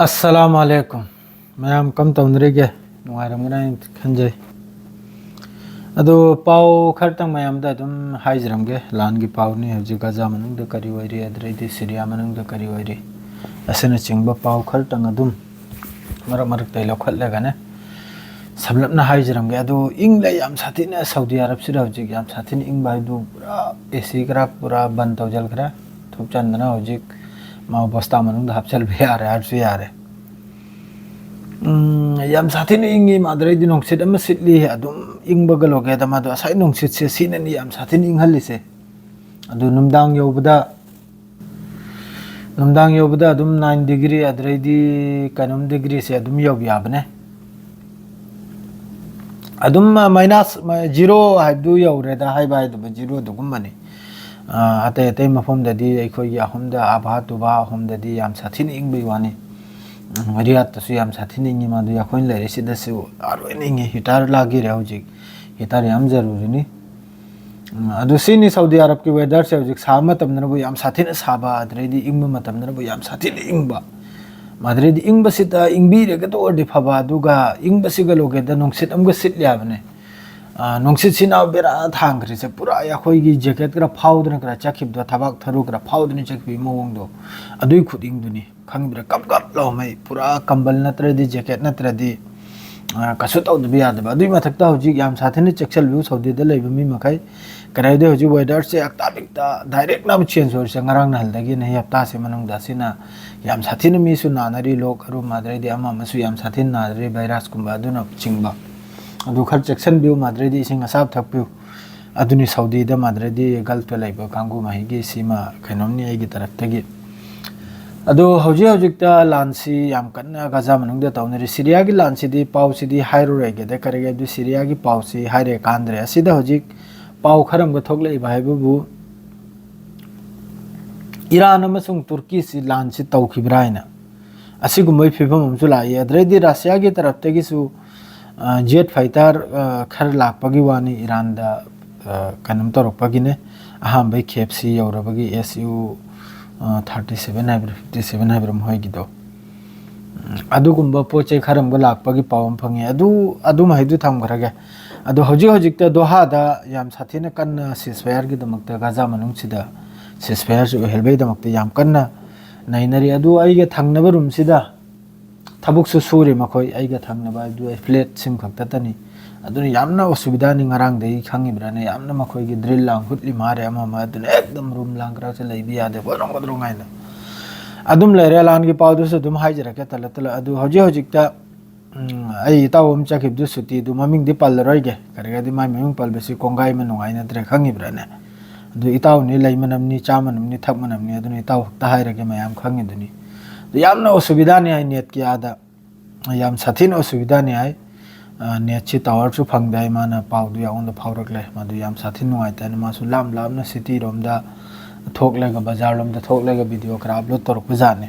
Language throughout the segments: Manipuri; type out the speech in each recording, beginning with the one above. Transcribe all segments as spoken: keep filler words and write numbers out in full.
ꯑꯁꯂꯥꯃꯨ ꯑꯂꯩꯀꯨꯝ꯫ ꯃꯌꯥꯝ ꯀꯝ ꯇꯧꯅꯔꯤꯒꯦ? ꯅꯨꯡꯉꯥꯏꯔꯝꯒꯅꯤ ꯍꯥꯏꯅ ꯈꯟꯖꯩ꯫ ꯑꯗꯣ ꯄꯥꯎ ꯈꯔꯇꯪ ꯃꯌꯥꯝꯗ ꯑꯗꯨꯝ ꯍꯥꯏꯖꯔꯝꯒꯦ꯫ ꯂꯥꯟꯒꯤ ꯄꯥꯎꯅꯤ꯫ ꯍꯧꯖꯤꯛ ꯒꯖꯥ ꯃꯅꯨꯡꯗ ꯀꯔꯤ ꯑꯣꯏꯔꯤ, ꯑꯗꯨꯗꯩꯗꯤ ꯁꯤꯔꯤꯌꯥ ꯃꯅꯨꯡꯗ ꯀꯔꯤ ꯑꯣꯏꯔꯤ, ꯑꯁꯤꯅꯆꯤꯡꯕ ꯄꯥꯎ ꯈꯔꯇꯪ ꯑꯗꯨꯝ ꯃꯔꯛ ꯃꯔꯛꯇ ꯂꯧꯈꯠꯂꯒꯅꯦ, ꯁꯝꯂꯞꯅ ꯍꯥꯏꯖꯔꯝꯒꯦ꯫ ꯑꯗꯨ ꯏꯪꯂꯦ ꯌꯥꯝ ꯁꯥꯊꯤꯅ꯫ ꯁꯥꯎꯗꯤ ꯑꯔꯕꯁꯤꯗ ꯍꯧꯖꯤꯛ ꯌꯥꯝ ꯁꯥꯊꯤꯅ ꯏꯪꯕ ꯍꯥꯏꯕꯨ ꯄꯨꯔꯥ ꯑꯦ ꯁꯤ ꯀꯔꯥꯛ ꯄꯨꯔꯥ ꯕꯟ ꯇꯧꯁꯤꯟꯈ꯭ꯔꯦ꯫ ꯊꯨꯞꯆꯟꯗꯅ ꯍꯧꯖꯤꯛ ꯃꯥ ꯕꯣꯁꯇꯥ ꯃꯅꯨꯡꯗ ꯍꯥꯞꯆꯤꯟꯕ ꯌꯥꯔꯦ ꯍꯥꯏꯔꯁꯨ ꯌꯥꯔꯦ꯫ ꯎꯝ, ꯌꯥꯝ ꯁꯥꯊꯤꯅ ꯏꯪꯉꯤ꯫ ꯃꯥꯗꯔꯩꯗꯤ ꯅꯨꯡꯁꯤꯠ ꯑꯃ ꯁꯤꯠꯂꯤ, ꯑꯗꯨꯝ ꯏꯪꯕꯒ ꯂꯣꯒꯦꯗ꯫ ꯃꯥꯗꯣ ꯉꯁꯥꯏ ꯅꯨꯡꯁꯤꯠꯁꯦ ꯁꯤꯅꯅꯤ ꯌꯥꯝ ꯁꯥꯊꯤꯅ ꯏꯪꯍꯜꯂꯤꯁꯦ꯫ ꯑꯗꯨ ꯅꯨꯡꯗꯥꯡ ꯌꯧꯕꯗ, ꯅꯨꯡꯗꯥꯡ ꯌꯧꯕꯗ ꯑꯗꯨꯝ ꯅꯥꯏꯟ ꯗꯤꯒ꯭ꯔꯤ, ꯑꯗꯨꯗꯩꯗꯤ ꯀꯩꯅꯣꯝ ꯗꯤꯒ꯭ꯔꯤꯁꯦ ꯑꯗꯨꯝ ꯌꯧꯕ ꯌꯥꯕꯅꯦ꯫ ꯑꯗꯨꯝ ꯃꯥꯏꯅꯁ, ꯖꯤꯔꯣ ꯍꯥꯏꯕꯗꯨ ꯌꯧꯔꯦꯗ, ꯍꯥꯏꯕ ꯍꯥꯏꯗꯨꯕꯨ ꯖꯤꯔꯣ ꯑꯗꯨꯒꯨꯝꯕꯅꯤ꯫ ꯑ, ꯑꯇꯩ ꯑꯇꯩ ꯃꯐꯝꯗꯗꯤ, ꯑꯩꯈꯣꯏꯒꯤ ꯑꯍꯨꯝꯗ, ꯑꯕꯍꯥ ꯇꯨꯕꯥ ꯑꯍꯨꯝꯗꯗꯤ ꯌꯥꯝ ꯁꯥꯊꯤꯅ ꯏꯪꯕꯒꯤ ꯋꯥꯅꯤ꯫ ꯎꯝ, ꯔꯤꯌꯥꯗꯇꯁꯨ ꯌꯥꯝ ꯁꯥꯊꯤꯅ ꯏꯪꯉꯤ꯫ ꯃꯗꯨ ꯑꯩꯈꯣꯏꯅ ꯂꯩꯔꯤꯁꯤꯗꯁꯨ ꯑꯔꯣꯏꯅ ꯏꯪꯉꯤ꯫ ꯍꯤꯇꯔ ꯂꯥꯛꯈꯤꯔꯦ ꯍꯧꯖꯤꯛ꯫ ꯍꯤꯇꯔ ꯌꯥꯝ ꯖꯔꯨꯔꯤꯅꯤ꯫ ꯎꯝ, ꯑꯗꯨ ꯁꯤꯅꯤ ꯁꯥꯎꯗꯤ ꯑꯔꯕꯀꯤ ꯋꯦꯗꯔꯁꯦ꯫ ꯍꯧꯖꯤꯛ ꯁꯥꯕ ꯃꯇꯝꯗꯅꯕꯨ ꯌꯥꯝ ꯁꯥꯊꯤꯅ ꯁꯥꯕ, ꯑꯗꯨꯗꯩꯗꯤ ꯏꯪꯕ ꯃꯇꯝꯗꯅꯕꯨ ꯌꯥꯝ ꯁꯥꯊꯤꯅ ꯏꯪꯕ꯫ ꯃꯗꯨꯗꯩꯗꯤ ꯏꯪꯕꯁꯤꯗ ꯏꯪꯕꯤꯔꯒꯗ ꯑꯣꯏꯔꯗꯤ ꯐꯕ, ꯑꯗꯨꯒ ꯏꯪꯕꯁꯤꯒ ꯂꯣꯒꯦꯗ ꯅꯨꯡꯁꯤꯠ ꯑꯃꯒ ꯁꯤꯠꯂꯦ ꯍꯥꯏꯕꯅꯦ꯫ ꯑ, ꯅꯨꯡꯁꯤꯠꯁꯤꯅ ꯕꯦꯔꯥ ꯊꯥꯡꯈ꯭ꯔꯤꯁꯦ꯫ ꯄꯨꯔꯥ ꯑꯩꯈꯣꯏꯒꯤ ꯖꯦꯀꯦꯠ ꯈꯔ ꯐꯥꯎꯗꯅ ꯈꯔ ꯆꯠꯈꯤꯕꯗꯣ, ꯊꯕꯥꯛ ꯊꯔꯨ ꯈꯔ ꯐꯥꯎꯗꯅ ꯆꯠꯈꯤꯕꯒꯤ ꯃꯑꯣꯡꯗꯣ, ꯑꯗꯨꯒꯤ ꯈꯨꯠꯏꯪꯗꯨꯅꯤ꯫ ꯈꯪꯕ꯭ꯔꯥ? ꯀꯞ ꯀꯞ ꯂꯥꯎꯃꯩ꯫ ꯄꯨꯔꯥ ꯀꯝꯕꯜ ꯅꯠꯇ꯭ꯔꯗꯤ, ꯖꯦꯀꯦꯠ ꯅꯠꯇ꯭ꯔꯗꯤ, ꯑ, ꯀꯩꯁꯨ ꯇꯧꯗꯕ ꯌꯥꯗꯕ꯫ ꯑꯗꯨꯒꯤ ꯃꯊꯛꯇ ꯍꯧꯖꯤꯛ ꯌꯥꯝ ꯁꯥꯊꯤꯅ ꯆꯦꯛꯁꯤꯜꯂꯨ ꯁꯥꯎꯗꯤꯗ ꯂꯩꯕ ꯃꯤ ꯃꯈꯩ꯫ ꯀꯔꯤ ꯍꯥꯏꯗꯤ ꯍꯧꯖꯤꯛ ꯋꯦꯗꯔꯁꯦ ꯍꯞꯇꯥꯕꯤꯛꯇ ꯗꯥꯏꯔꯦꯛꯅ ꯆꯦꯟꯖ ꯑꯣꯏꯔꯤꯁꯦ꯫ ꯉꯔꯥꯡ ꯅꯍꯥꯟꯗꯒꯤꯅ ꯍꯞꯇꯥꯁꯤ ꯃꯅꯨꯡꯗ ꯑꯁꯤꯅ ꯌꯥꯝ ꯁꯥꯊꯤꯅ ꯃꯤꯁꯨ ꯅꯥꯅꯔꯤ, ꯂꯣꯛ ꯑꯔꯨꯝ, ꯑꯗꯩꯗꯤ ꯑꯃ ꯑꯃꯁꯨ ꯌꯥꯝ ꯁꯥꯊꯤꯅ ꯅꯥꯅꯔꯤ, ꯚꯥꯏꯔꯁꯀꯨꯝꯕ ꯑꯗꯨꯅꯆꯤꯡꯕ꯫ ꯑꯗꯨ ꯈꯔ ꯆꯦꯛꯁꯤꯟꯕꯤꯌꯨ꯫ ꯃꯥꯗ꯭ꯔꯩꯗꯤ ꯏꯁꯤꯡ ꯑꯁꯥꯕ ꯊꯛꯄꯤꯌꯨ꯫ ꯑꯗꯨꯅꯤ ꯁꯥꯎꯗꯤꯗ, ꯃꯥꯗ꯭ꯔꯩꯗꯤ ꯒꯜꯐꯇ ꯂꯩꯕ ꯀꯥꯡꯕꯨ ꯃꯍꯩꯒꯤ ꯁꯤꯃ ꯀꯩꯅꯣꯝꯅꯤ ꯑꯩꯒꯤ ꯇꯔꯐꯇꯒꯤ꯫ ꯑꯗꯣ ꯍꯧꯖꯤꯛ ꯍꯧꯖꯤꯛꯇ ꯂꯥꯟꯁꯤ ꯌꯥꯝ ꯀꯟꯅ ꯒꯖꯥ ꯃꯅꯨꯡꯗ ꯇꯧꯅꯔꯤ꯫ ꯁꯤꯔꯤꯌꯥꯒꯤ ꯂꯥꯟꯁꯤꯗꯤ ꯄꯥꯎꯁꯤꯗꯤ ꯍꯥꯏꯔꯨꯔꯣꯏꯒꯦꯗ, ꯀꯔꯤꯒꯤ ꯍꯥꯏꯕꯗꯤ ꯁꯤꯔꯤꯌꯥꯒꯤ ꯄꯥꯎꯁꯤ ꯍꯥꯏꯔꯦ ꯀꯥꯟꯗ꯭ꯔꯦ꯫ ꯑꯁꯤꯗ ꯍꯧꯖꯤꯛ ꯄꯥꯎ ꯈꯔ ꯑꯃꯒ ꯊꯣꯛꯂꯛꯏꯕ ꯍꯥꯏꯕꯕꯨ, ꯏꯔꯥꯟ ꯑꯃꯁꯨꯡ ꯇꯨꯔꯀꯤꯁꯤ ꯂꯥꯟꯁꯤ ꯇꯧꯈꯤꯕ꯭ꯔꯥ ꯍꯥꯏꯅ ꯑꯁꯤꯒꯨꯝꯕꯒꯤ ꯐꯤꯕꯝ ꯑꯃꯁꯨ ꯂꯥꯛꯏ꯫ ꯑꯗꯨꯗꯩꯗꯤ ꯔꯁꯤꯌꯥꯒꯤ ꯇꯔꯞꯇꯒꯤꯁꯨ, ꯑ, ꯖꯦꯠ ꯐꯥꯏꯇꯔ, ꯑ, ꯈꯔ ꯂꯥꯛꯄꯒꯤ ꯋꯥꯅꯤ ꯏꯔꯥꯟꯗ, ꯑ, ꯀꯩꯅꯣꯝ ꯇꯧꯔꯛꯄꯒꯤꯅꯦ꯫ ꯑꯍꯥꯟꯕꯒꯤ ꯈꯦꯞꯁꯤ ꯌꯧꯔꯕꯒꯤ ꯑꯦꯁ ꯌꯨ, ꯑ, ꯊꯥꯔꯇꯤ ꯁꯚꯦꯟ ꯍꯥꯏꯕ꯭ꯔꯥ, ꯐꯤꯐꯇꯤ ꯁꯚꯦꯟ ꯍꯥꯏꯕ꯭ꯔꯥ ꯃꯈꯣꯏꯒꯤꯗꯣ꯫ ꯑꯗꯨꯒꯨꯝꯕ ꯄꯣꯠ ꯆꯩ ꯈꯔ ꯑꯃꯒ ꯂꯥꯛꯄꯒꯤ ꯄꯥꯎ ꯑꯃ ꯐꯪꯉꯤ꯫ ꯑꯗꯨ ꯑꯗꯨꯃ ꯍꯥꯏꯗꯨ ꯊꯝꯈ꯭ꯔꯒꯦ꯫ ꯑꯗꯣ ꯍꯧꯖꯤꯛ ꯍꯧꯖꯤꯛꯇ ꯗꯣꯍꯥꯗ ꯌꯥꯝ ꯁꯥꯊꯤꯅ ꯀꯟꯅ ceasefire ꯒꯤꯗꯃꯛꯇ, ꯒꯥꯖꯥ ꯃꯅꯨꯡꯁꯤꯗ ceasefire ꯁꯨ ꯑꯣꯏꯍꯟꯕꯒꯤꯗꯃꯛꯇ ꯌꯥꯝ ꯀꯟꯅ ꯅꯩꯅꯔꯤ꯫ ꯑꯗꯨ ꯑꯩꯒ ꯊꯪꯅꯕ room ꯁꯤꯗ ꯊꯕꯛꯁꯨ ꯁꯨꯔꯤ ꯃꯈꯣꯏ, ꯑꯩꯒ ꯊꯪꯅꯕ ꯍꯥꯏꯕꯗꯨ ꯑꯩ flat ꯁꯤꯃ ꯈꯛꯇꯅꯤ꯫ ꯑꯗꯨꯅ ꯌꯥꯝꯅ ꯑꯁꯨꯕꯤꯙꯥꯅꯤ꯫ ꯉꯔꯥꯡꯗꯒꯤ ꯈꯪꯉꯤꯕ꯭ꯔꯥꯅꯦ, ꯌꯥꯝꯅ ꯃꯈꯣꯏꯒꯤ drill ꯂꯥꯡ ꯍꯨꯠꯂꯤ ꯃꯥꯔꯦ ꯑꯃ ꯑꯃ, ꯑꯗꯨꯅ ꯑꯦꯛꯗꯝ room ꯂꯥꯡ ꯈꯔꯁꯦ ꯂꯩꯕ ꯌꯥꯗꯦ, ꯒꯣꯗ꯭ꯔꯣꯡ ꯒꯣꯗ꯭ꯔꯣꯡ ꯍꯥꯏꯅ ꯑꯗꯨꯝ ꯂꯩꯔꯦ꯫ ꯂꯥꯟꯒꯤ ꯄꯥꯎꯗꯨꯁꯨ ꯑꯗꯨꯝ ꯍꯥꯏꯖꯔꯛꯀꯦ ꯇꯂ ꯇꯂ꯫ ꯑꯗꯨ ꯍꯧꯖꯤꯛ ꯍꯧꯖꯤꯛꯇ, ꯎꯝ, ꯑꯩ ꯏꯇꯥꯎ ꯑꯃ ꯆꯠꯈꯤꯕꯗꯨ ꯁꯨꯇꯤ, ꯑꯗꯨ ꯃꯃꯤꯡꯗꯤ ꯄꯜꯂꯔꯣꯏꯒꯦ, ꯀꯔꯤꯒꯤꯗꯤ ꯃꯥꯏ ꯃꯃꯤꯡ ꯄꯜꯕꯁꯤ ꯀꯣꯡꯒꯥꯏ ꯑꯃ ꯅꯨꯡꯉꯥꯏꯅꯗ꯭ꯔꯦ, ꯈꯪꯉꯤꯕ꯭ꯔꯥꯅꯦ? ꯑꯗꯨ ꯏꯇꯥꯎꯅꯤ ꯂꯩ ꯃꯅꯝꯅꯤ, ꯆꯥ ꯃꯅꯝꯅꯤ, ꯊꯛ ꯃꯅꯝꯅꯤ, ꯑꯗꯨꯅ ꯏꯇꯥꯎ ꯈꯛꯇ ꯍꯥꯏꯔꯒꯦ, ꯃꯌꯥꯝ ꯈꯪꯉꯤꯗꯨꯅꯤ꯫ ꯑꯗꯨ ꯌꯥꯝꯅ ꯑꯁꯨꯕꯤꯙꯥꯅꯤ ꯍꯥꯏ, net ꯀꯤ ꯑꯥꯗ ꯌꯥꯝ ꯁꯥꯊꯤꯅ ꯑꯁꯨꯕꯤꯙꯥꯅꯤ ꯍꯥꯏ꯫ ꯑ, net ꯁꯤ tower ꯁꯨ ꯐꯪꯗꯦ ꯍꯥꯏ, ꯃꯥꯅ ꯄꯥꯎꯗꯨ ꯑꯩꯉꯣꯟꯗ ꯐꯥꯎꯔꯛꯂꯦ꯫ ꯃꯗꯨ ꯌꯥꯝ ꯁꯥꯊꯤꯅ ꯅꯨꯡꯉꯥꯏꯇꯦ ꯍꯥꯏꯅ ꯃꯥꯁꯨ ꯂꯥꯞ ꯂꯥꯞꯅ city ꯔꯣꯝꯗ ꯊꯣꯛꯂꯒ, ꯕꯖꯥꯔ ꯂꯣꯝꯗ ꯊꯣꯛꯂꯒ video ꯈꯔ upload ꯇꯧꯔꯛꯄꯖꯥꯠꯅꯤ꯫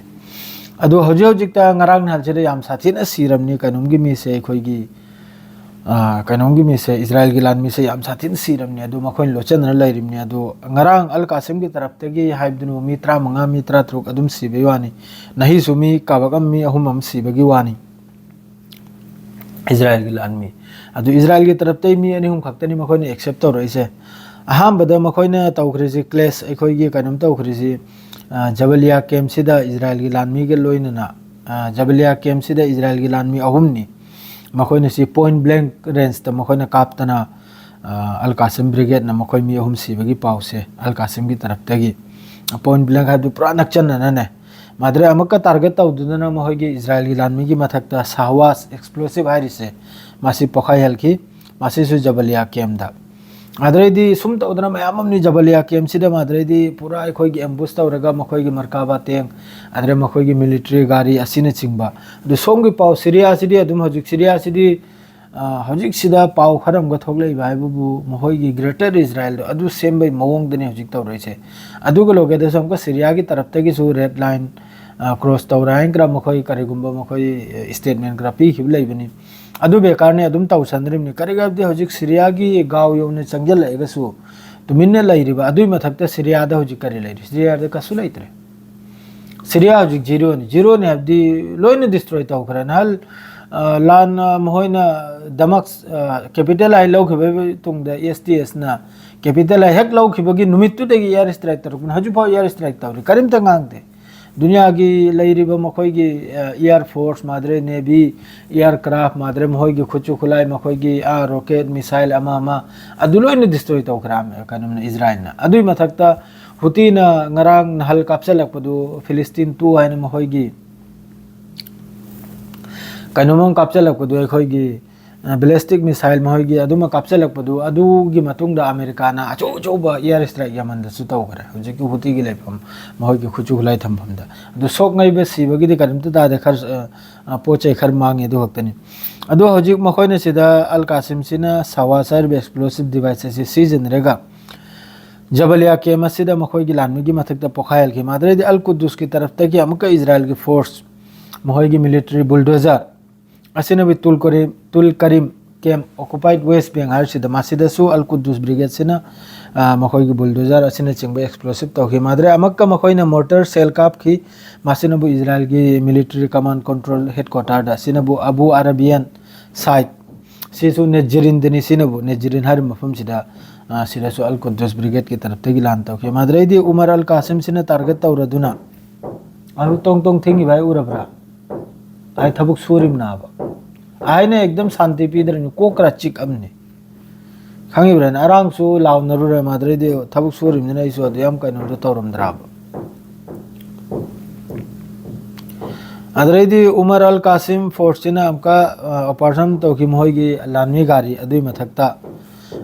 ꯑꯗꯨ ꯍꯧꯖꯤꯛ ꯍꯧꯖꯤꯛꯇ ꯉꯔꯥꯡ ꯅꯍꯥꯟꯁꯤꯗ ꯌꯥꯝ ꯁꯥꯊꯤꯅ ꯁꯤꯔꯝꯅꯤ ꯀꯩꯅꯣꯝꯒꯤ ꯃꯤꯁꯦ, ꯑꯩꯈꯣꯏꯒꯤ, ꯑ, ꯀꯩꯅꯣꯝꯒꯤ ꯃꯤꯁꯦ, ꯏꯖꯔꯥꯏꯜꯒꯤ ꯂꯥꯟꯃꯤꯁꯦ ꯌꯥꯝ ꯁꯥꯊꯤꯅ ꯁꯤꯔꯝꯅꯤ꯫ ꯑꯗꯨ ꯃꯈꯣꯏꯅ ꯂꯣꯠꯆꯗꯅ ꯂꯩꯔꯤꯕꯅꯤ꯫ ꯑꯗꯨ ꯉꯔꯥꯡ ꯑꯜ ꯀꯥꯁꯤꯝꯒꯤ ꯇꯔꯞꯇꯒꯤ ꯍꯥꯏꯕꯗꯨꯅ ꯃꯤ ꯇꯔꯥꯃꯉꯥ, ꯃꯤ ꯇꯔꯥꯇꯔꯨꯛ ꯑꯗꯨꯝ ꯁꯤꯕꯒꯤ ꯋꯥꯅꯤ꯫ ꯅꯍꯤꯁꯨ ꯃꯤ ꯀꯥꯕꯛ ꯑꯃ, ꯃꯤ ꯑꯍꯨꯝ ꯑꯃ ꯁꯤꯕꯒꯤ ꯋꯥꯅꯤ꯫ ꯏꯖꯔꯥꯏꯜꯒꯤ ꯂꯥꯟꯃꯤ꯫ ꯑꯗꯨ ꯏꯖꯔꯥꯏꯜꯒꯤ ꯇꯔꯞꯇꯩ ꯃꯤ ꯑꯅꯤ ꯑꯍꯨꯝ ꯈꯛꯇꯅꯤ ꯃꯈꯣꯏꯅ accept ꯇꯧꯔꯛꯏꯁꯦ꯫ ꯑꯍꯥꯟꯕꯗ ꯃꯈꯣꯏꯅ ꯇꯧꯈ꯭ꯔꯤꯁꯤ, clash, ꯑꯩꯈꯣꯏꯒꯤ ꯀꯩꯅꯣꯝ ꯇꯧꯈ꯭ꯔꯤꯁꯤ, ꯑ, ꯖꯕꯂꯤꯌꯥ camp ꯁꯤꯗ ꯏꯖꯔꯥꯏꯜꯒꯤ ꯂꯥꯟꯃꯤꯒ ꯂꯣꯏꯅꯅ, ꯑ, ꯖꯕꯂꯤꯌꯥ camp ꯁꯤꯗ ꯏꯖꯔꯥꯏꯜꯒꯤ ꯂꯥꯟꯃꯤ ꯑꯍꯨꯝꯅꯤ꯫ ꯃꯈꯣꯏꯅ ꯁꯤ point blank range ꯇ ꯃꯈꯣꯏꯅ ꯀꯥꯞꯇꯅ, ꯑ, ꯑꯜ ꯀꯥꯁꯤꯝ brigade ꯅ ꯃꯈꯣꯏ ꯃꯤ ꯑꯍꯨꯝ ꯁꯤꯕꯒꯤ ꯄꯥꯎꯁꯦ ꯑꯜ ꯀꯥꯁꯤꯝꯒꯤ ꯇꯔꯞꯇꯒꯤ꯫ Point blank ꯍꯥꯏꯕꯗꯤ ꯄꯨꯔꯥ ꯅꯛꯆꯟꯅꯅꯅꯦ꯫ ꯃꯥꯗ꯭ꯔꯦ ꯑꯃꯨꯛꯀ target ꯇꯧꯗꯨꯅ ꯃꯈꯣꯏꯒꯤ ꯏꯖꯔꯥꯏꯜꯒꯤ ꯂꯥꯟꯃꯤꯒꯤ ꯃꯊꯛꯇ ꯁꯍꯋꯥꯁ explosive ꯍꯥꯏꯔꯤꯁꯦ, ꯃꯁꯤ ꯄꯣꯈꯥꯏꯍꯜꯈꯤ꯫ ꯃꯁꯤꯁꯨ ꯖꯕꯂꯤꯌꯥ camp ꯇ꯫ ꯑꯗꯨꯗꯩꯗꯤ ꯁꯨꯝ ꯇꯧꯗꯅ ꯃꯌꯥꯝ ꯑꯃꯅꯤ ꯖꯕꯂꯤꯌꯥ camp ꯁꯤꯗ꯫ ꯃꯥꯗ꯭ꯔꯩꯗꯤ ꯄꯨꯔꯥ ꯑꯩꯈꯣꯏꯒꯤ ambush ꯇꯧꯔꯒ ꯃꯈꯣꯏꯒꯤ ꯃꯔꯀꯥꯕꯥ tank, ꯑꯗꯨꯗꯩ ꯃꯈꯣꯏꯒꯤ military ꯒꯥꯔꯤ ꯑꯁꯤꯅꯆꯤꯡꯕ꯫ ꯑꯗꯨ ꯁꯣꯝꯒꯤ ꯄꯥꯎ, ꯁꯤꯔꯤꯌꯥꯁꯤꯗꯤ ꯑꯗꯨꯝ ꯍꯧꯖꯤꯛ ꯁꯤꯔꯤꯌꯥꯁꯤꯗꯤ, ꯑ, ꯍꯧꯖꯤꯛꯁꯤꯗ ꯄꯥꯎ ꯈꯔ ꯑꯃꯒ ꯊꯣꯛꯂꯛꯏꯕ ꯍꯥꯏꯕꯕꯨ ꯃꯈꯣꯏꯒꯤ Greater Israel ꯗꯣ ꯑꯗꯨ ꯁꯦꯝꯕꯩ ꯃꯑꯣꯡꯗꯅꯤ ꯍꯧꯖꯤꯛ ꯇꯧꯔꯛꯏꯁꯦ꯫ ꯑꯗꯨꯒ ꯂꯣꯏꯒꯗꯁꯨ ꯑꯃꯨꯛꯀ ꯁꯤꯔꯤꯌꯥꯒꯤ ꯇꯔꯞꯇꯒꯤꯁꯨ red line, ꯑ, cross ꯇꯧꯔꯦ ꯍꯥꯏꯅ ꯈꯔ ꯃꯈꯣꯏ ꯀꯔꯤꯒꯨꯝꯕ ꯃꯈꯣꯏ, ꯑ, statement ꯈꯔ ꯄꯤꯈꯤꯕ ꯂꯩꯕꯅꯤ꯫ ꯑꯗꯨ ꯕꯦꯀꯥꯔꯅꯤ, ꯑꯗꯨꯝ ꯇꯧꯁꯟꯗ꯭ꯔꯤꯕꯅꯤ꯫ ꯀꯔꯤꯒꯤꯅꯣ ꯍꯥꯏꯕꯗꯤ ꯍꯧꯖꯤꯛ ꯁꯤꯔꯤꯌꯥꯒꯤ ꯒꯥꯎ ꯌꯧꯅ ꯆꯪꯁꯤꯜꯂꯛꯑꯒꯁꯨ ꯇꯨꯃꯤꯟꯅ ꯂꯩꯔꯤꯕ, ꯑꯗꯨꯏ ꯃꯊꯛꯇ ꯁꯤꯔꯤꯌꯥꯗ ꯍꯧꯖꯤꯛ ꯀꯔꯤ ꯂꯩꯔꯤ? ꯁꯤꯔꯤꯌꯥꯗ ꯀꯩꯁꯨ ꯂꯩꯇ꯭ꯔꯦ꯫ ꯁꯤꯔꯤꯌꯥ ꯍꯧꯖꯤꯛ ꯖꯤꯔꯣꯅꯤ꯫ ꯖꯤꯔꯣꯅꯤ ꯍꯥꯏꯕꯗꯤ ꯂꯣꯏꯅ ꯗꯤꯁꯇ꯭ꯔꯣꯏ ꯇꯧꯈ꯭ꯔꯦ꯫ ꯅꯍꯥꯟ, ꯑ, ꯂꯥꯟ, ꯑ, ꯃꯈꯣꯏꯅ ꯗꯃꯛꯁ, ꯑ, ꯀꯦꯄꯤꯇꯦꯜ ꯍꯥꯏ ꯂꯧꯈꯤꯕꯒꯤ ꯃꯇꯨꯡꯗ, ꯑꯦꯁ ꯇꯤ ꯑꯦꯁꯅ ꯀꯦꯄꯤꯇꯦꯜ ꯍꯥꯏ ꯍꯦꯛ ꯂꯧꯈꯤꯕꯒꯤ ꯅꯨꯃꯤꯠꯇꯨꯗꯒꯤ ꯏꯌꯥꯔ ꯏꯁꯇ꯭ꯔꯥꯏꯛ ꯇꯧꯔꯛꯄꯅꯤ꯫ ꯍꯧꯖꯤꯛꯐꯥꯎ ꯏꯌꯥꯔ ꯏꯁꯇ꯭ꯔꯥꯏꯛ ꯇꯧꯔꯤ, ꯀꯔꯤꯝꯇ ꯉꯥꯡꯗꯦ꯫ ꯗꯨꯅꯤꯌꯥꯒꯤ ꯂꯩꯔꯤꯕ ꯃꯈꯣꯏꯒꯤ, ꯑ, ꯏꯌꯥꯔ ꯐꯣꯔꯁ ꯃꯥꯗ꯭ꯔꯦ, ꯅꯦꯚꯤ, ꯏꯌꯥꯔ ꯀ꯭ꯔꯥꯐ ꯃꯥꯗ꯭ꯔꯦ, ꯃꯈꯣꯏꯒꯤ ꯈꯨꯠꯁꯨ ꯈꯨꯠꯂꯥꯏ, ꯃꯈꯣꯏꯒꯤ, ꯑ, ꯔꯣꯀꯦꯠ, ꯃꯤꯁꯥꯏꯜ ꯑꯃ ꯑꯃ, ꯑꯗꯨ ꯂꯣꯏꯅ ꯗꯤꯁꯇ꯭ꯔꯣꯏ ꯇꯧꯈ꯭ꯔꯦ, ꯑ, ꯀꯩꯅꯣꯅ, ꯏꯖꯔꯥꯏꯜꯅ꯫ ꯑꯗꯨꯒꯤ ꯃꯊꯛꯇ ꯍꯨꯇꯤꯅ ꯉꯔꯥꯡ ꯅꯍꯥꯜ ꯀꯥꯞꯁꯤꯜꯂꯛꯄꯗꯨ, ꯐꯤꯂꯤꯁꯇꯤꯟ ꯇꯨ ꯍꯥꯏꯅ ꯃꯈꯣꯏꯒꯤ ꯀꯩꯅꯣꯝꯃ ꯀꯥꯞꯁꯤꯜꯂꯛꯄꯗꯨ, ꯑꯩꯈꯣꯏꯒꯤ, ꯑ, ꯕꯦꯂꯤꯁꯇꯤꯛ ꯃꯤꯁꯥꯏꯜ ꯃꯈꯣꯏꯒꯤ ꯑꯗꯨꯃ ꯀꯥꯞꯁꯤꯜꯂꯛꯄꯗꯨ, ꯑꯗꯨꯒꯤ ꯃꯇꯨꯡꯗ ꯑꯃꯦꯔꯤꯀꯥꯅ ꯑꯆꯧ ꯑꯆꯧꯕ ꯏꯌꯥꯔ ꯏꯁꯇ꯭ꯔꯥꯏꯛ ꯌꯥꯝꯃꯟꯗꯁꯨ ꯇꯧꯈ꯭ꯔꯦ꯫ ꯍꯧꯖꯤꯛꯀꯤ ꯍꯨꯇꯤꯒꯤ ꯂꯩꯐꯝ, ꯃꯈꯣꯏꯒꯤ ꯈꯨꯠꯁꯨ ꯈꯨꯠꯂꯥꯏ ꯊꯝꯐꯝꯗ꯫ ꯑꯗꯨ ꯁꯣꯛ ꯉꯩꯕ ꯁꯤꯕꯒꯤꯗꯤ ꯀꯔꯤꯝꯇ ꯇꯥꯗꯦ, ꯈꯔ, ꯑ, ꯑ, ꯄꯣꯠ ꯆꯩ ꯈꯔ ꯃꯥꯡꯉꯤ, ꯑꯗꯨ ꯈꯛꯇꯅꯤ꯫ ꯑꯗꯣ ꯍꯧꯖꯤꯛ ꯃꯈꯣꯏꯅ ꯁꯤꯗ ꯑꯜ ꯀꯥꯁꯤꯝꯁꯤꯅ ꯁꯋꯥꯁ ꯍꯥꯏꯔꯤꯕ ꯑꯦꯛꯁꯄ꯭ꯂꯣꯁꯤꯞ ꯗꯤꯚꯥꯏꯁ ꯑꯁꯤ ꯁꯤꯖꯤꯟꯅꯔꯒ ꯖꯕꯂꯤꯌꯥ ꯀꯦꯝ ꯑꯁꯤꯗ ꯃꯈꯣꯏꯒꯤ ꯂꯥꯟꯃꯤꯒꯤ ꯃꯊꯛꯇ ꯄꯣꯈꯥꯏꯍꯜꯈꯤ꯫ ꯃꯥꯗ꯭ꯔꯦꯗꯤ ꯑꯜ ꯀꯨꯗꯨꯁꯀꯤ ꯇꯔꯐꯇꯒꯤ ꯑꯃꯨꯛꯀ ꯏꯖꯔꯥꯏꯜꯒꯤ ꯐꯣꯔꯁ, ꯃꯈꯣꯏꯒꯤ ꯃꯤꯂꯤꯇꯔꯤ ꯕꯨꯜꯗꯣꯖꯔ ꯑꯁꯤꯅꯕꯨ ꯇꯨꯜ ꯀꯔꯤꯝ, ꯇꯨꯜ ꯀꯔꯤꯝ ꯀꯦꯝ, ꯑꯣꯀꯨꯄꯥꯏꯠ ꯋꯦꯁ ꯕꯦꯡ ꯍꯥꯏꯔꯤꯁꯤꯗ, ꯃꯁꯤꯗꯁꯨ ꯑꯜ ꯀꯨꯗꯨꯁ ꯕ꯭ꯔꯤꯒꯦꯗꯁꯤꯅ, ꯑ, ꯃꯈꯣꯏꯒꯤ ꯕꯨꯜꯗꯣꯖꯔ ꯑꯁꯤꯅꯆꯤꯡꯕ ꯑꯦꯛꯁꯄ꯭ꯂꯣꯁꯤꯞ ꯇꯧꯈꯤ꯫ ꯃꯥꯗ꯭ꯔꯦ ꯑꯃꯛꯀ ꯃꯈꯣꯏꯅ ꯃꯣꯔꯇꯔ ꯁꯦꯜ ꯀꯥꯞꯈꯤ꯫ ꯃꯁꯤꯅꯕꯨ ꯏꯖꯔꯥꯏꯜꯒꯤ ꯃꯤꯂꯤꯇꯔꯤ ꯀꯃꯥꯟ ꯀꯟꯇ꯭ꯔꯣꯜ ꯍꯦꯗꯀ꯭ꯋꯥꯇꯔꯗ, ꯑꯁꯤꯅꯕꯨ ꯑꯕꯨ ꯑꯔꯥꯕꯤꯌꯥꯟ ꯁꯥꯏꯠ, ꯁꯤꯁꯨ ꯅꯦꯖꯔꯤꯟꯗꯅꯤ꯫ ꯁꯤꯅꯕꯨ ꯅꯦꯖꯔꯤꯟ ꯍꯥꯏꯔꯤꯕ ꯃꯐꯝꯁꯤꯗ, ꯑ, ꯁꯤꯗꯁꯨ ꯑꯜ ꯀꯨꯗꯨꯁ ꯕ꯭ꯔꯤꯒꯦꯗꯀꯤ ꯇꯔꯐꯇꯒꯤ ꯂꯥꯟ ꯇꯧꯈꯤ꯫ ꯃꯥꯗ꯭ꯔꯦꯗꯤ ꯎꯃꯔ ꯑꯜ ꯀꯥꯁꯤꯝꯁꯤꯅ ꯇꯥꯔꯒꯦꯠ ꯇꯧꯔꯗꯨꯅ ꯑꯗꯨ ꯇꯣꯡ ꯇꯣꯡ ꯊꯤꯡꯉꯤꯕ ꯍꯥꯏ ꯎꯔꯕ꯭ꯔꯥ? ꯑꯩ ꯊꯕꯛ ꯁꯨꯔꯤꯕꯅꯥꯕ꯫ ꯑꯩꯅ ꯑꯦꯛꯗꯝ ꯁꯥꯟꯇꯤ ꯄꯤꯗ꯭ꯔꯅꯤ, ꯀꯣꯛ ꯈꯔ ꯆꯤꯛꯑꯝꯅꯤ꯫ ꯈꯪꯉꯤꯕ꯭ꯔꯥꯅꯦ? ꯑꯔꯥꯡꯁꯨ ꯂꯥꯎꯅꯔꯨꯔꯦ, ꯃꯥꯗ꯭ꯔꯦꯗꯤ ꯊꯕꯛ ꯁꯨꯔꯤꯕꯅꯤꯅ ꯑꯩꯁꯨ ꯑꯗꯨ ꯌꯥꯝ ꯀꯩꯅꯣꯝꯇ ꯇꯧꯔꯝꯗ꯭ꯔꯥꯕ꯫ ꯑꯗꯨꯗꯩꯗꯤ ꯎꯃꯔ ꯑꯜ ꯀꯥꯁꯤꯝ ꯐꯣꯔꯁꯁꯤꯅ ꯑꯃꯨꯛꯀ, ꯑ, ꯑꯣꯄꯔꯦꯁꯟ ꯇꯧꯈꯤ꯫ ꯃꯈꯣꯏꯒꯤ ꯂꯥꯟꯃꯤ ꯒꯥꯔꯤ ꯑꯗꯨꯒꯤ ꯃꯊꯛꯇ,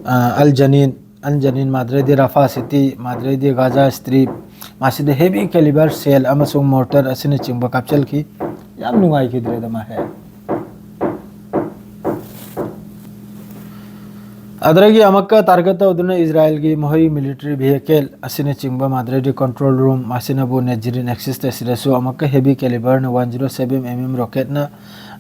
ꯑ, ꯑꯜ ꯖꯅꯤꯟ, ꯑꯜ ꯖꯅꯤꯟ ꯃꯥꯗ꯭ꯔꯦꯗꯤ ꯔꯥꯐꯥ ꯁꯤꯇꯤ, ꯃꯥꯗ꯭ꯔꯦꯗꯤ ꯒꯥꯖꯥ ꯁ꯭ꯇ꯭ꯔꯤꯞ, ꯃꯁꯤꯗ ꯍꯦꯚꯤ ꯀꯦꯂꯤꯕꯔ ꯁꯦꯜ ꯑꯃꯁꯨꯡ ꯃꯣꯔꯇꯔ ꯑꯁꯤꯅꯆꯤꯡꯕ ꯀꯥꯞꯁꯤꯜꯈꯤ꯫ ꯌꯥꯝ ꯅꯨꯡꯉꯥꯏꯈꯤꯗ꯭ꯔꯦꯗ ꯃꯥꯁꯦ꯫ ꯑꯗꯨꯗꯒꯤ ꯑꯃꯨꯛꯀ ꯇꯥꯔꯒꯦꯠ ꯇꯧꯗꯨꯅ ꯏꯖꯔꯥꯏꯜꯒꯤ ꯃꯈꯣꯏ ꯃꯤꯂꯤꯇꯔꯤ ꯚꯤꯍꯤꯀꯜ ꯑꯁꯤꯅꯆꯤꯡꯕ, ꯃꯥꯗ꯭ꯔꯦꯗꯤ ꯀꯟꯇ꯭ꯔꯣꯜ ꯔꯨꯝ, ꯃꯁꯤꯅꯕꯨ ꯅꯦꯖꯔꯤꯟ ꯑꯦꯛꯁꯤꯁꯇ ꯁꯤꯗꯁꯨ ꯑꯃꯨꯛꯀ ꯍꯦꯚꯤ ꯀꯦꯂꯤꯕꯔꯅ one zero seven M M ꯔꯣꯀꯦꯠꯅ,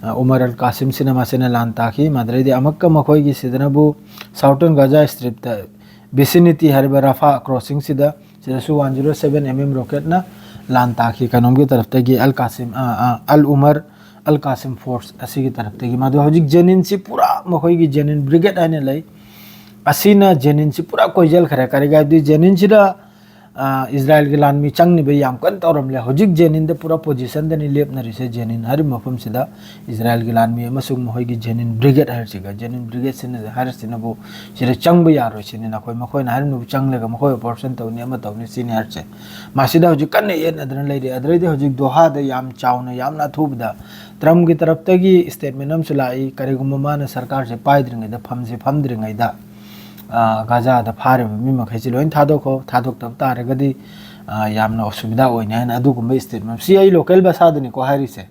ꯑ, ꯎꯃꯔ ꯑꯜ ꯀꯥꯁꯤꯝꯁꯤꯅ ꯃꯁꯤꯅ ꯂꯥꯟ ꯇꯥꯈꯤ꯫ ꯃꯥꯗ꯭ꯔꯦꯗꯤ ꯑꯃꯨꯛꯀ ꯃꯈꯣꯏꯒꯤ ꯁꯤꯗꯅꯕꯨ ꯁꯥꯎꯇꯔꯟ ꯒꯥꯖꯥ ꯁ꯭ꯇ꯭ꯔꯤꯞꯇ ꯚꯤꯁꯤꯅꯤꯇꯤ ꯍꯥꯏꯔꯤꯕ ꯔꯥꯐꯥ ꯀ꯭ꯔꯣꯁꯤꯡꯁꯤꯗ, ꯁꯤꯗꯁꯨ one zero seven M M ꯔꯣꯀꯦꯠꯅ, ꯂꯥꯟ ꯇꯥꯈꯤ ꯀꯩꯅꯣꯝꯒꯤ ꯇꯔꯞꯇꯒꯤ, ꯑꯜ ꯀꯥꯁꯤꯝ, ꯑ, ꯑ, ꯑꯜ ꯎꯃꯔ ꯑꯜ ꯀꯥꯁꯤꯝ ꯐꯣꯔꯁ ꯑꯁꯤꯒꯤ ꯇꯔꯞꯇꯒꯤ꯫ ꯃꯗꯨ ꯍꯧꯖꯤꯛ ꯖꯦꯅꯤꯟꯁꯤ ꯄꯨꯔꯥ ꯃꯈꯣꯏꯒꯤ ꯖꯦꯅꯤꯟ ꯕ꯭ꯔꯤꯒꯦꯗ ꯍꯥꯏꯅ ꯂꯩ꯫ ꯑꯁꯤꯅ ꯖꯦꯅꯤꯟꯁꯤ ꯄꯨꯔꯥ ꯀꯣꯏꯁꯤꯟꯈ꯭ꯔꯦ꯫ ꯀꯔꯤꯒꯤ ꯍꯥꯏꯕꯗꯤ ꯖꯦꯅꯤꯟꯁꯤꯗ, ꯑ, ꯏꯖꯔꯥꯏꯜꯒꯤ ꯂꯥꯟꯃꯤ ꯆꯪꯅꯤꯕ ꯌꯥꯝ ꯀꯟꯅ ꯇꯧꯔꯝꯂꯦ꯫ ꯍꯧꯖꯤꯛ ꯖꯦꯅꯤꯟꯗ ꯄꯨꯔꯥ ꯄꯣꯖꯤꯁꯟꯗꯅꯤ ꯂꯦꯞꯅꯔꯤꯁꯦ꯫ ꯖꯦꯅꯤꯟ ꯍꯥꯏꯔꯤꯕ ꯃꯐꯝꯁꯤꯗ ꯏꯖꯔꯥꯏꯜꯒꯤ ꯂꯥꯟꯃꯤ ꯑꯃꯁꯨꯡ ꯃꯈꯣꯏꯒꯤ ꯖꯦꯅꯤꯟ ꯕ꯭ꯔꯤꯒꯦꯗ ꯍꯥꯏꯔꯤꯁꯤꯒ, ꯖꯦꯅꯤꯟ ꯕ꯭ꯔꯤꯒꯦꯗꯁꯤꯅ ꯍꯥꯏꯔꯤꯁꯤꯅꯕꯨ ꯁꯤꯗ ꯆꯪꯕ ꯌꯥꯔꯣꯏ ꯁꯤꯅꯤ꯫ ꯅꯈꯣꯏ, ꯃꯈꯣꯏꯅ ꯍꯥꯏꯔꯤꯕꯅꯕꯨ ꯆꯪꯂꯒ ꯃꯈꯣꯏ ꯑꯣꯄꯔꯦꯁꯟ ꯇꯧꯅꯤ, ꯑꯃ ꯇꯧꯅꯤ ꯁꯤꯅꯤ ꯍꯥꯏꯔꯤꯁꯦ꯫ ꯃꯁꯤꯗ ꯍꯧꯖꯤꯛ ꯀꯟꯅ ꯌꯦꯠꯅꯗꯅ ꯂꯩꯔꯤ꯫ ꯑꯗꯨꯗꯩꯗꯤ ꯍꯧꯖꯤꯛ ꯗꯣꯍꯥꯗ ꯌꯥꯝ ꯆꯥꯎꯅ, ꯌꯥꯝꯅ ꯑꯊꯨꯕꯗ ꯇ꯭ꯔꯝꯞꯀꯤ ꯇꯔꯞꯇꯒꯤ ꯁ꯭ꯇꯦꯠꯃꯦꯟ ꯑꯃꯁꯨ ꯂꯥꯛꯏ꯫ ꯀꯔꯤꯒꯨꯝꯕ ꯃꯥꯅ ꯁꯔꯀꯥꯔꯁꯦ ꯄꯥꯏꯗ꯭ꯔꯤꯉꯩꯗ, ꯐꯝꯁꯦ ꯐꯝꯗ꯭ꯔꯤꯉꯩꯗ, ꯑ, ꯒꯥꯖꯥꯗ ꯐꯥꯔꯤꯕ ꯃꯤ ꯃꯈꯩꯁꯤ ꯂꯣꯏ ꯊꯥꯗꯣꯛꯈꯣ, ꯊꯥꯗꯣꯛꯇꯕ ꯇꯥꯔꯒꯗꯤ, ꯑ, ꯌꯥꯝꯅ ꯑꯁꯨꯕꯤꯗꯥ ꯑꯣꯏꯅꯤ ꯍꯥꯏꯅ ꯑꯗꯨꯒꯨꯝꯕ ꯁ꯭ꯇꯦꯠꯃꯦꯟ꯫ ꯁꯤ ꯑꯩ ꯂꯣꯀꯦꯜ ꯚꯥꯁꯥꯗꯅꯤꯀꯣ ꯍꯥꯏꯔꯤꯁꯦ,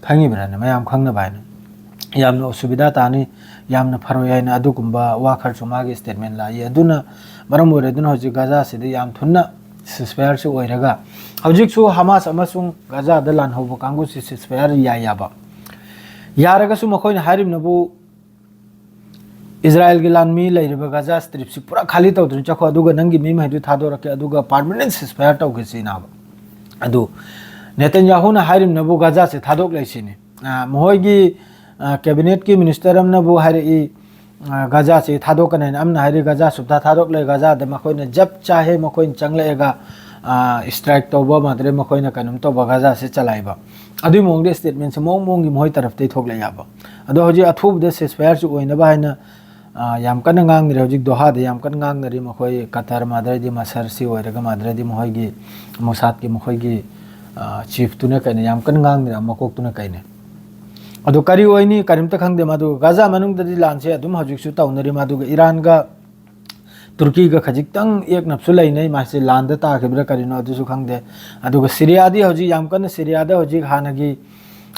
ꯈꯪꯉꯤꯕ꯭ꯔꯥꯅꯦ, ꯃꯌꯥꯝ ꯈꯪꯅꯕ ꯍꯥꯏꯅ꯫ ꯌꯥꯝꯅ ꯑꯁꯨꯕꯤꯗꯥ ꯇꯥꯅꯤ, ꯌꯥꯝꯅ ꯐꯔꯣꯏ ꯍꯥꯏꯅ ꯑꯗꯨꯒꯨꯝꯕ ꯋꯥ ꯈꯔꯁꯨ ꯃꯥꯒꯤ ꯁ꯭ꯇꯦꯠꯃꯦꯟ ꯂꯥꯛꯏ꯫ ꯑꯗꯨꯅ ꯃꯔꯝ ꯑꯣꯏꯔꯗꯨꯅ ꯍꯧꯖꯤꯛ ꯒꯥꯖꯥꯁꯤꯗ ꯌꯥꯝ ꯊꯨꯅ ꯁꯤꯁꯐꯌꯥꯔꯁꯨ ꯑꯣꯏꯔꯒ, ꯍꯧꯖꯤꯛꯁꯨ ꯍꯃꯥꯁ ꯑꯃꯁꯨꯡ ꯒꯥꯖꯥꯗ ꯂꯥꯟꯍꯧꯕ ꯀꯥꯡꯕꯨꯁꯤ ꯁꯤꯁꯐꯌꯥꯔ ꯌꯥꯏ ꯌꯥꯕ꯫ ꯌꯥꯔꯒꯁꯨ ꯃꯈꯣꯏꯅ ꯍꯥꯏꯔꯤꯕꯅꯕꯨ ꯏꯖꯔꯥꯏꯜꯒꯤ ꯂꯥꯟꯃꯤ ꯂꯩꯔꯤꯕ ꯒꯥꯖꯥ ꯁ꯭ꯇ꯭ꯔꯤꯞꯁꯤ ꯄꯨꯔꯥ ꯈꯥꯂꯤ ꯇꯧꯗꯨꯅ ꯆꯠꯈꯣ, ꯑꯗꯨꯒ ꯅꯪꯒꯤ ꯃꯤ ꯃꯈꯩꯗꯨ ꯊꯥꯗꯣꯔꯛꯀꯦ, ꯑꯗꯨꯒ ꯄꯥꯔꯃꯅꯦꯟ ꯁꯤꯁꯐꯌꯥꯔ ꯇꯧꯒꯦ ꯁꯤꯅꯦꯕ꯫ ꯑꯗꯨ ꯅꯦꯇꯟꯌꯥꯍꯨꯅ ꯍꯥꯏꯔꯤꯕꯅꯕꯨ ꯒꯥꯖꯥꯁꯦ ꯊꯥꯗꯣꯛꯂꯦ ꯁꯤꯅꯤ꯫ ꯑ, ꯃꯈꯣꯏꯒꯤ, ꯑ, ꯀꯦꯕꯤꯅꯦꯠꯀꯤ ꯃꯤꯅꯤꯁꯇꯔ ꯑꯃꯅꯕꯨ ꯍꯥꯏꯔꯛꯏ, ꯑ, ꯒꯥꯖꯥꯁꯤ ꯊꯥꯗꯣꯛꯀꯅꯤ ꯍꯥꯏꯅ꯫ ꯑꯃꯅ ꯍꯥꯏꯔꯤ ꯒꯥꯖꯥ ꯁꯨꯞꯊꯥ ꯊꯥꯗꯣꯛꯂꯦ, ꯒꯥꯖꯥꯗ ꯃꯈꯣꯏꯅ ꯖꯞ ꯆꯥꯍꯦ, ꯃꯈꯣꯏꯅ ꯆꯪꯂꯛꯑꯒ, ꯑ, ꯁ꯭ꯇ꯭ꯔꯥꯏꯛ ꯇꯧꯕ, ꯃꯥꯗ꯭ꯔꯦ ꯃꯈꯣꯏꯅ ꯀꯩꯅꯣꯝ ꯇꯧꯕ, ꯒꯥꯖꯥꯁꯤ ꯆꯂꯥꯏꯕ꯫ ꯑꯗꯨꯒꯤ ꯃꯑꯣꯡꯗ ꯁ꯭ꯇꯦꯠꯃꯦꯟꯁꯦ ꯃꯑꯣꯡ ꯃꯑꯣꯡꯒꯤ ꯃꯈꯣꯏ ꯇꯔꯞꯇꯒꯤ ꯊꯣꯛꯂꯛꯑꯦꯕ꯫ ꯑꯗꯣ ꯍꯧꯖꯤꯛ ꯑꯊꯨꯕꯗ ꯁꯤꯁꯐꯌꯥꯔꯁꯤ ꯑꯣꯏꯅꯕ ꯍꯥꯏꯅ, ꯑ, ꯌꯥꯝ ꯀꯟꯅ ꯉꯥꯡꯅꯔꯦ꯫ ꯍꯧꯖꯤꯛ ꯗꯣꯍꯥꯗ ꯌꯥꯝ ꯀꯟꯅ ꯉꯥꯡꯅꯔꯤ ꯃꯈꯣꯏ, ꯀꯇꯔ, ꯃꯥꯗ꯭ꯔꯦꯗꯤ ꯃꯁꯔꯁꯤ ꯑꯣꯏꯔꯒ, ꯃꯥꯗ꯭ꯔꯦꯗꯤ ꯃꯈꯣꯏꯒꯤ ꯃꯣꯁꯥꯗꯀꯤ ꯃꯈꯣꯏꯒꯤ, ꯑ, ꯆꯤꯐꯇꯨꯅ ꯀꯩꯅꯣ ꯌꯥꯝ ꯀꯟꯅ ꯉꯥꯡꯅꯔꯤ, ꯃꯀꯣꯛꯇꯨꯅ ꯀꯩꯅꯣ꯫ ꯑꯗꯨ ꯀꯔꯤ ꯑꯣꯏꯅꯤ? ꯀꯔꯤꯝꯇ ꯈꯪꯗꯦ꯫ ꯃꯗꯨ ꯒꯥꯖꯥ ꯃꯅꯨꯡꯗꯗꯤ ꯂꯥꯟꯁꯦ ꯑꯗꯨꯝ ꯍꯧꯖꯤꯛꯁꯨ ꯇꯧꯅꯔꯤ꯫ ꯃꯗꯨꯒ ꯏꯔꯥꯟꯒ ꯇꯨꯔꯀꯤꯒ ꯈꯖꯤꯛꯇꯪ ꯌꯦꯛꯅꯕꯁꯨ ꯂꯩꯅꯩ꯫ ꯃꯥꯁꯦ ꯂꯥꯟꯗ ꯇꯥꯈꯤꯕ꯭ꯔꯥ ꯀꯔꯤꯅꯣ ꯑꯗꯨꯁꯨ ꯈꯪꯗꯦ꯫ ꯑꯗꯨꯒ ꯁꯤꯔꯤꯌꯥꯗꯤ ꯍꯧꯖꯤꯛ ꯌꯥꯝ ꯀꯟꯅ, ꯁꯤꯔꯤꯌꯥꯗ ꯍꯧꯖꯤꯛ ꯍꯥꯟꯅꯒꯤ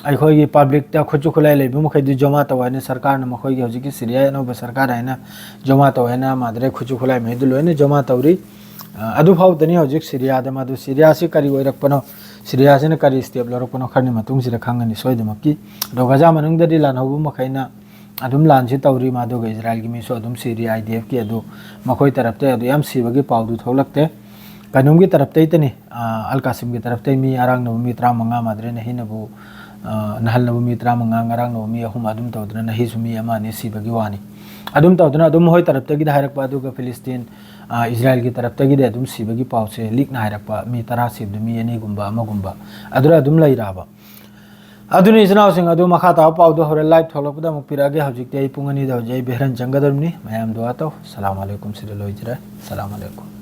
ꯑꯩꯈꯣꯏꯒꯤ ꯄꯕ꯭ꯂꯤꯛꯇ ꯈꯨꯠꯁꯨ ꯈꯨꯠꯂꯥꯏ ꯂꯩꯕ ꯃꯈꯩꯗꯨ ꯖꯃꯥ ꯇꯧ ꯍꯥꯏꯅ ꯁꯔꯀꯥꯔꯅ, ꯃꯈꯣꯏꯒꯤ ꯍꯧꯖꯤꯛꯀꯤ ꯁꯤꯔꯤꯌꯥ ꯑꯅꯧꯕ ꯁꯔꯀꯥꯔ ꯍꯥꯏꯅ ꯖꯃꯥ ꯇꯧ ꯍꯥꯏꯅ ꯃꯥꯗ꯭ꯔꯦ ꯈꯨꯠꯁꯨ ꯈꯨꯠꯂꯥꯏ ꯃꯈꯩꯗꯨ ꯂꯣꯏꯅ ꯖꯃꯥ ꯇꯧꯔꯤ꯫ ꯑ, ꯑꯗꯨ ꯐꯥꯎꯗꯅꯤ ꯍꯧꯖꯤꯛ ꯁꯤꯔꯤꯌꯥꯗ꯫ ꯃꯗꯨ ꯁꯤꯔꯤꯌꯥꯁꯤ ꯀꯔꯤ ꯑꯣꯏꯔꯛꯄꯅꯣ, ꯁꯤꯔꯤꯌꯥꯁꯤꯅ ꯀꯔꯤ ꯁ꯭ꯇꯦꯞ ꯂꯧꯔꯛꯄꯅꯣ ꯈꯔꯅꯤ ꯃꯇꯨꯡꯁꯤꯗ ꯈꯪꯒꯅꯤ ꯁꯣꯏꯗꯃꯛꯀꯤ꯫ ꯑꯗꯣ ꯒꯥꯖꯥ ꯃꯅꯨꯡꯗꯗꯤ ꯂꯥꯟꯍꯧꯕ ꯃꯈꯩꯅ ꯑꯗꯨꯝ ꯂꯥꯟꯁꯤ ꯇꯧꯔꯤ꯫ ꯃꯗꯨꯒ ꯏꯖꯔꯥꯏꯜꯒꯤ ꯃꯤꯁꯨ ꯑꯗꯨꯝ ꯁꯤꯔꯤ, ꯑꯥꯏ ꯗꯤ ꯑꯦꯐꯀꯤ ꯑꯗꯨ ꯃꯈꯣꯏ ꯇꯔꯞꯇ ꯑꯗꯨ ꯌꯥꯝ ꯁꯤꯕꯒꯤ ꯄꯥꯎꯗꯨ ꯊꯣꯛꯂꯛꯇꯦ꯫ ꯀꯩꯅꯣꯝꯒꯤ ꯇꯔꯞꯇꯩꯇꯅꯤ, ꯑ, ꯑꯜ ꯀꯥꯁꯤꯝꯒꯤ ꯇꯔꯞꯇꯩ ꯃꯤ ꯑꯔꯥꯛꯅꯕ ꯃꯤ ꯇꯔꯥꯃꯉꯥ, ꯃꯥꯗ꯭ꯔꯦ ꯅꯍꯤꯅꯕꯨ, ꯑ, ꯅꯍꯜꯅꯕꯨ ꯃꯤ ꯇꯔꯥꯃꯉꯥ, ꯉꯔꯥꯡꯅꯕ ꯃꯤ ꯑꯍꯨꯝ, ꯑꯗꯨꯝ ꯇꯧꯗꯅ ꯅꯍꯤꯁꯨ ꯃꯤ ꯑꯃ ꯑꯅꯤ ꯁꯤꯕꯒꯤ ꯋꯥꯅꯤ꯫ ꯑꯗꯨꯝ ꯇꯧꯗꯅ ꯑꯗꯨꯝ ꯃꯈꯣꯏ ꯇꯔꯞꯇꯒꯤꯗꯤ ꯍꯥꯏꯔꯛꯄ, ꯑꯗꯨꯒ ꯐꯤꯂꯤꯁꯇꯤꯟ, ꯑ, ꯏꯖꯔꯥꯏꯜꯒꯤ ꯇꯔꯞꯇꯒꯤꯗꯤ ꯑꯗꯨꯝ ꯁꯤꯕꯒꯤ ꯄꯥꯎꯁꯦ ꯂꯤꯛꯅ ꯍꯥꯏꯔꯛꯄ, ꯃꯤ ꯇꯔꯥ ꯁꯤꯕꯗ ꯃꯤ ꯑꯅꯤꯒꯨꯝꯕ ꯑꯃꯒꯨꯝꯕ ꯑꯗꯨꯗ ꯑꯗꯨꯝ ꯂꯩꯔꯛꯑꯕ꯫ ꯑꯗꯨꯅ ꯏꯆꯤꯟ ꯏꯅꯥꯎꯁꯤꯡ ꯑꯗꯨ ꯃꯈꯥ ꯇꯥꯕ ꯄꯥꯎꯗꯣ ꯍꯣꯔꯦꯟ live ꯊꯣꯛꯂꯛꯄꯗ ꯑꯃꯨꯛ ꯄꯤꯔꯛꯑꯒꯦ꯫ ꯍꯧꯖꯤꯛꯇꯤ ꯑꯩ ꯄꯨꯡ ꯑꯅꯤꯗ ꯍꯧꯖꯤꯛ ꯑꯩ ꯕꯦꯍꯔꯟ ꯆꯪꯒꯗꯕꯅꯤ꯫ ꯃꯌꯥꯝ ꯗꯨꯋꯥ ꯇꯧ꯫ ꯁꯂꯥꯝ ꯑꯂꯩꯀꯨꯝ꯫ ꯁꯤꯗ ꯂꯣꯏꯖꯔꯦ꯫ ꯁꯂꯥꯝ ꯑꯂꯩꯀꯨꯝ꯫